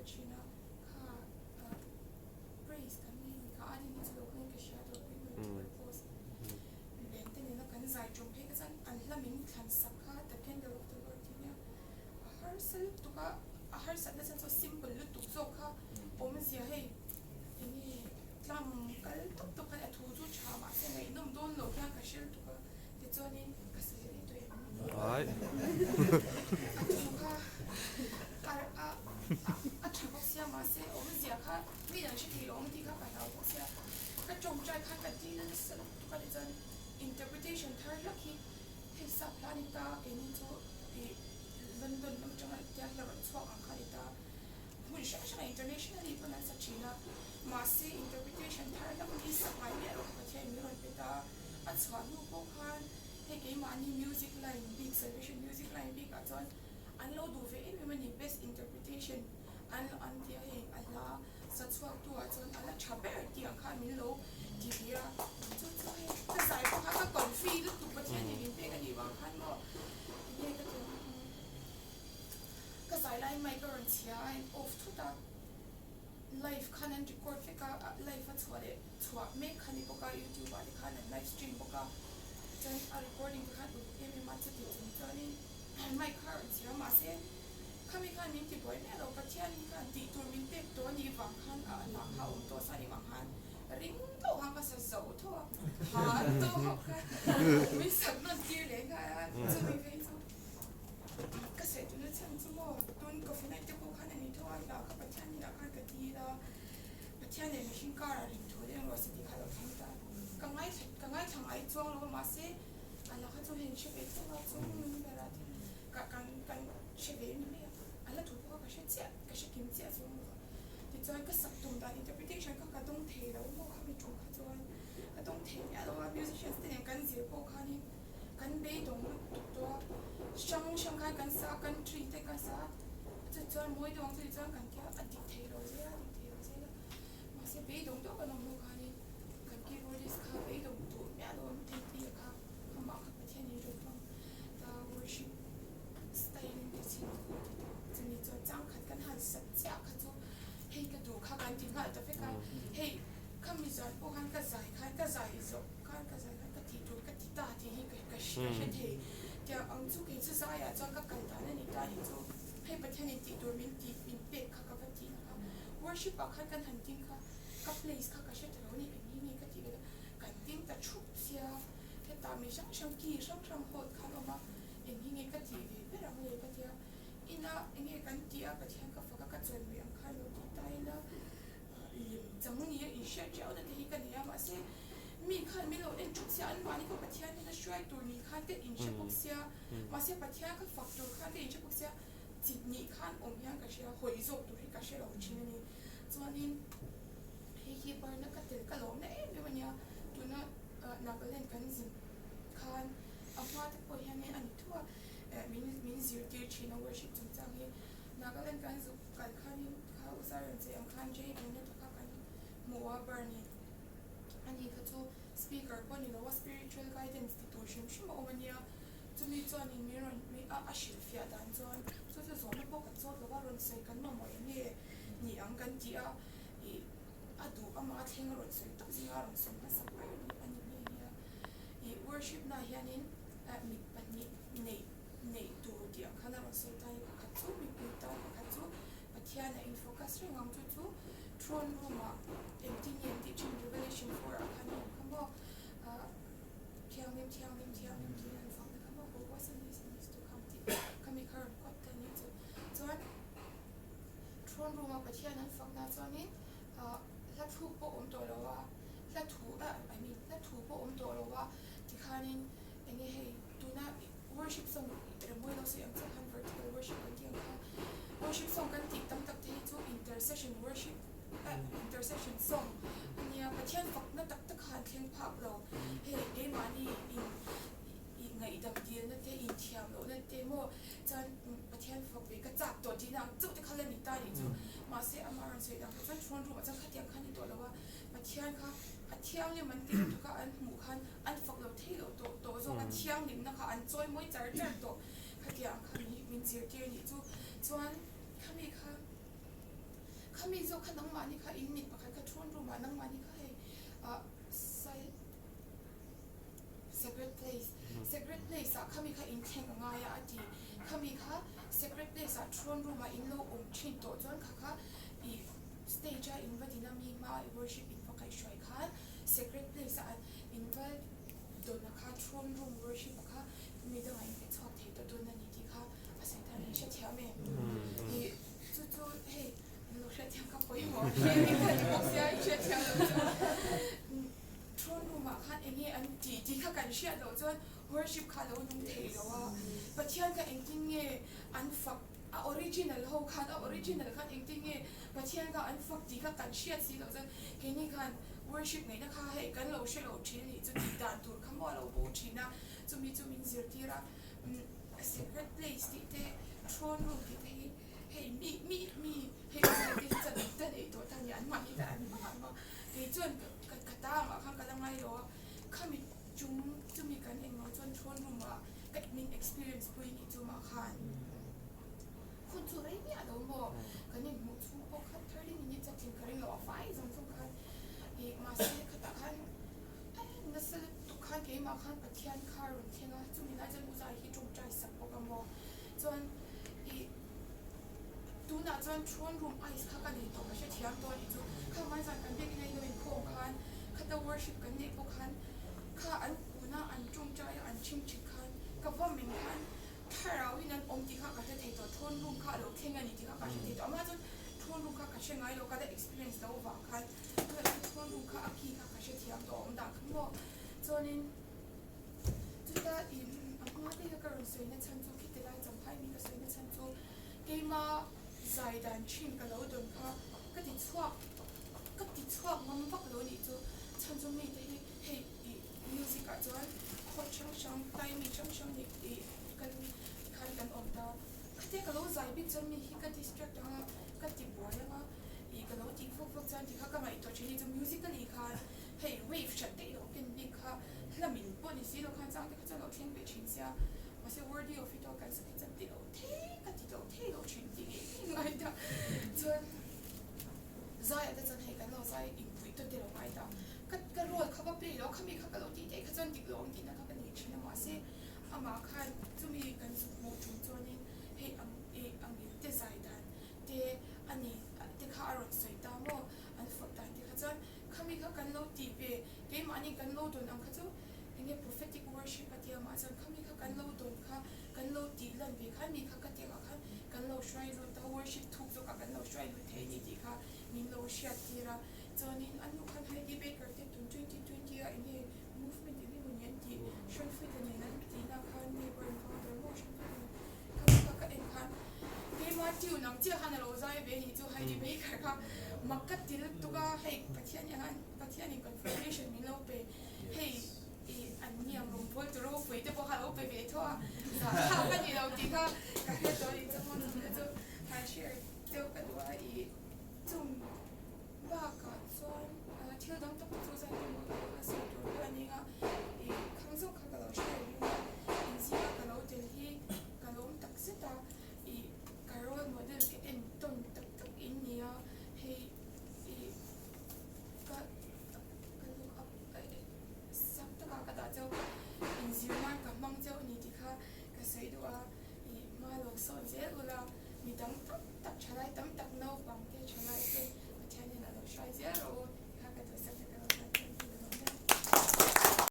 thin a, kha praise kan nei ni kha a ni hi chu lo khan ka hria dawr pui multipurpose len te nena kan zai tum phei kha chuan an hla min thlan sak kha the candle of the Lord tih nia a harsa lutuk a, a harsatna chhan chu simple lutuk zawk kha awmzia hei enge tlang kal tawp tawp khan a thu chu tha mahse ngaihnawm dawn loh hian ka hre lutuk a. Tichuanin ka sawi rei tawh em? Ai. A thu kha a a a tha bawk sia mahse awmzia kha mi an hre thei lo ang tih kha ka hlau bawk sia. Ka tawngtai khan ka dil nasa lutuk a tichuan interpretation thar hlak hi hei sap hla a ni ta keini chu ih London lam atanga tia hla rawn chhuak ang kha a ni ta. Hmun hrang hrangah internationally pawn an sa thin a mahse interpretation thar hlak hi sak ngai miah loh kha Pathian min rawn pe ta. A chhuah hnu pawh khan hei keimahni music line bik salvation music line bik ah chuan an lo duh ve em em a ni best interpretation an an ti a hei a hla sa chhuak tu ah chuan a la tha ber tih ang khan min lo ti ve a chu chu hei ka zai pawh kha ka confi lutuk Pathian in min pek a nih vang khan maw enge ka ti ang ka zai lai mic a rawn chhia a in off thut a. Live khan an record vek a, live a chhuah leh chhuah mek kha ni bawk a, youtube ah te khan an live stream bawk a, chuan a recording te khan uluk em em a, chuti chung chuanin mic kha a rawn chhir a, mahse khami khan min ti buai miah lo, Pathian khan tih tur min pek tawh a nih vang khan a lah kha a awm tawh sa nih vang khan ring tawh khan ka sa zo tho a, ha tawh khan min sak nawn tir leh nghal a, chumi phei chu. Ka sawi tuna chhan chu maw tun coffee night te pawh khan a ni tho a, hla kha Pathian inah khan ka dil a, Pathian leh mihring karah rinthu leh englo si tih kha a lo thleng ta. Ka ngaithla ka ngaithla ngai chuang lo a mahse a la kha chu hei hre ve tho a chung min ber a tin ka kan kan hre ve em mai a, a la thu pawh kha ka hre chiah ka hre kim chiah chuang lo a. Tichuan ka sak tum dan interpretation kha ka dawng thei lo maw khami tum kha chuan ka dawng thei miah lo a, musicians te nen kan zir pawh khanin Kan beidawng lutuk tawh a, hrang hrang khan kan sa a, country te ka sa a, chu chuan mawi deuh ang chu tichuan kan tia a dik thei lo zel a, a dik thei lo zel a, mahse beidawng deuh kan awm hnu khanin kan keyboardist kha beidawng duh miah lo ang tih tih kha amah kha Pathian in rawn hmang ta worship style in ti chhin tawh a ti ta, chumi chuan changkhat kan han sat chiah kha chu hei ka duh kha kan ti nghal ta vek a, hei khami zan pawh khan ka zai khan ka zai zawh. Khan ka zai khan ka tih tur ka ti ta tih hi ka hre thei. Tiang ang chu kei chu zaiah chuan ka kal dan a ni ta tih chu hei Pathianin tih tur min tih min pek kha ka va tih ang a. Worship ah khan kan han ding kha ka place kha ka hre ta lo a ni eng hi nge ka tih ve ta kan ding ta thup sia hetah mi hrang hrang ki hrang hrang hold khan awm a eng hi nge ka tih ve ber ang le ka tia ina eng nge kan tih a Pathian ka fak a ka chawimawi ang khan lo ti ta ila lem chang nia inhriat riau na te hi ka nei a mahse mi khan min lo en thup sia anmahni kha Pathian hian a hruai tur ni khan te inhre bawk sia mahse Pathian kha fak tur khan te inhre bawk sia chit nih khan awm hian ka hria hawi zawk tur hi ka hre lo thin a ni chuanin hei hi barna ka tel ka lawm na em em a nia tuna Nagaland kan zin khan a hma te pawh hianin a ni tho a min min zirtir thin a worship chungchang hi Nagaland kan zuk Kal khanin kha u Zion che ang khan Jay Bennett-a kha kan hmu a, Bernie. Ani kha chu speaker pawh ni lo a, spiritual guidance ti tur hrim hrim a awm a nia. Chumi chuanin min rawn a a hrilhfiah dan chuan chu chu zawhna pawh kan zawt lo a, rawn sawi kan mamawh eng nge ni ang kan ti a, ih a duh amah a thleng a rawn sawi tak zinga a rawn sawi hmasa ber a ni nghe nghe a. Ih worship-naah hianin mit pahnih neih neih tur tih ang khan a rawn sawi ta a ni. Pakhat chu mipui tan, pakhat chu Pathian a in focus reng ang chu chu throne room ah engtin nge an tih thin Revelation 4 ah khan a awm kha maw ah thianghlim thianghlim thianghlim tiin an fak na kha maw who was and is and is to come tih khami kha rawn quote ta nia chu. Chuan throne room a Pathian an fak na chuanin ah hla thluk pawh awm tawh lo a, hla thu ah I mean hla thu pawh awm tawh lo a tikhanin enge hei tuna Worship song remawi lo sawi ang chiah khan vertical worship kan tih ang kha worship song kan tih tam tak te hi chu intercession worship eh intercession song a nia Pathian fakna tak tak kha an thleng phak lo hei keimahni in ih ngaihdam dilna te inthiam lohna te maw chuan Pathian fak ve ka chak tawh tihna ang chauh te kha la ni ta nih chu mahse amah rawn sawi dan kha chuan throne room ah chuan khatiang kha a ni tawh lo a Pathian kha a thianghlim an ti lutuk a an hmuh khan an fak lo thei lo tawh tawh zawk a thianghlimna kha an chawi mawi char char tawh khatiang kha mi min zirtir nih chu chuan khami kha. Khami zawk kha nangmahni kha in mit pakhat kha throne room ah nangmahni kha hei ah sai sacred place sacred place ah khami kha in thleng a ngai a a ti. Khami kha sacred place ah throne room ah in lo awm thin tawh chuan kha kha i stage a in va din a mi hma i worship in va kaihhruai khan sacred place ah in va dawn a kha throne room worship a kha mi dangah in pe chhuak thei tawh dawn a ni tih kha a sawi tan in hrethiam em? I chu chu hei an lo hrethiam kha pawimawh hle ni kha ni bawk sia in hrethiam loh chuan throne room ah khan eng nge an tih tih kha kan hriat loh chuan worship kha a lo nung thei lo a, Pathian kha engtin nge an fak a original ho khan a original khan engtin nge Pathian kha an fak tih kha kan hriat si loh chuan keini khan worship ngaihna kha hei kan lo hre lo thin a nih chu tih dan tur kha maw a lo bo thin a, chumi chu min zirtir a secret place tih te throne room tih te hi hei mi mi mi hei zai te hi chuan an ta neih tawh ta a ni an mahni te an hmang ang a kei chuan ka ka ta angah khan ka la ngai lo a khami chung chumi kan englo chuan throne room ah ka min experience pui nih chu mah khan hun chu rei miah lo maw kan inhmuh chhung pawh khan 30 minutes a tling ka ring lo a fai zawng zawng khan ih mahse khatah khan nasa lutuk khan keimah khan Pathian kha a rawn thleng a chumi lai chuan Uzai hi tawngtai sak bawk a maw chuan ih tunah chuan throne room ice kha ka nei tawh ka hrethiam tawh a nih chu kha hmaizan kan biakina in lo inkhawm khan khata worship kan neih pawh khan Kha an kuna an tawngtai a an chhingchhit khan ka va min khan thlarau in an awm tih kha ka hre thei tawh, thawn room kha a lo thleng a ni tih kha ka hre thei tawh. Amah chuan thawn room kha ka hre ngai lo, ka la experience lo vang khan tunah chuan thawn room kha a ki kha ka hre thiam tawh a awm dan kha maw. Chuanin chuta i a hma te kha ka rawn sawi na chhan chu khiti lai champhai mi ka sawi na chhan chu keima zai dan thin ka lo dawn kha ka ti chhuak ka ti chhuak ngam vak lo nih chu chhan chu mite hi Hei i music ah chuan chord hrang hrang, timing hrang hrang nih i kan khan kan awm ta. Khatia ka lo zai bik chuan mi hi ka distract ang a, ka ti buai ang a, i ka lo tih fawk fawk chuan tikha ka ngaihtuah thin hi chu musically khan hei wave hrat daih lo ken bik kha hla min pawh ni si lo khan chang te kha chuan lo thleng ve thin sia mahse worthy of it all kan sak hi chuan ti lo thei ka ti lo thei lo thin tih ngei ngei ngai ta chuan zaiah te chuan hei kan lo zai inpuih tawt te lo ngai ta. Ka ka role kha va play lo, khami kha ka lo tih theih kha chuan dik lo ang tihna kha ka nei thin a, mahse amah khan chumi kan zuk hmuh tum chuanin hei ang eh ang in te zai dan te a ni te kha a rawn sawi ta maw an fawt dan te kha chuan khami kha kan lo tih ve keimahni kan lo dawn ang kha chu enge prophetic worship a tia mah chuan khami kha kan lo dawn kha kan lo tih lan ve khan mi kha ka tih angah khan kan lo hruai lut a worship thuk zawkah kan lo hruai lut thei a ni tih kha min lo hriat tir a. Chuanin an nu khan Heidi Baker te tun 2020 a enge movement eng emawni an tih Sean Feucht-a nen an tihna khan neighbor in founder maw Sean Feucht-a nen kha kha ka en khan keima tune ang chiah khan a lo zai ve anih chu Heidi Baker kha mak ka ti lutuk a hei Pathian hian Pathian in confirmation min lo pe hei i an niang rawngbâwl tur ropui te pawh kha a lo pe ve tho a zahthlak a ni lo tih kha ka hre tawh a ni chu maw chumi chu han share deuh ka duh a i chung. Bakah chuan thil dang tak chu zai te maw?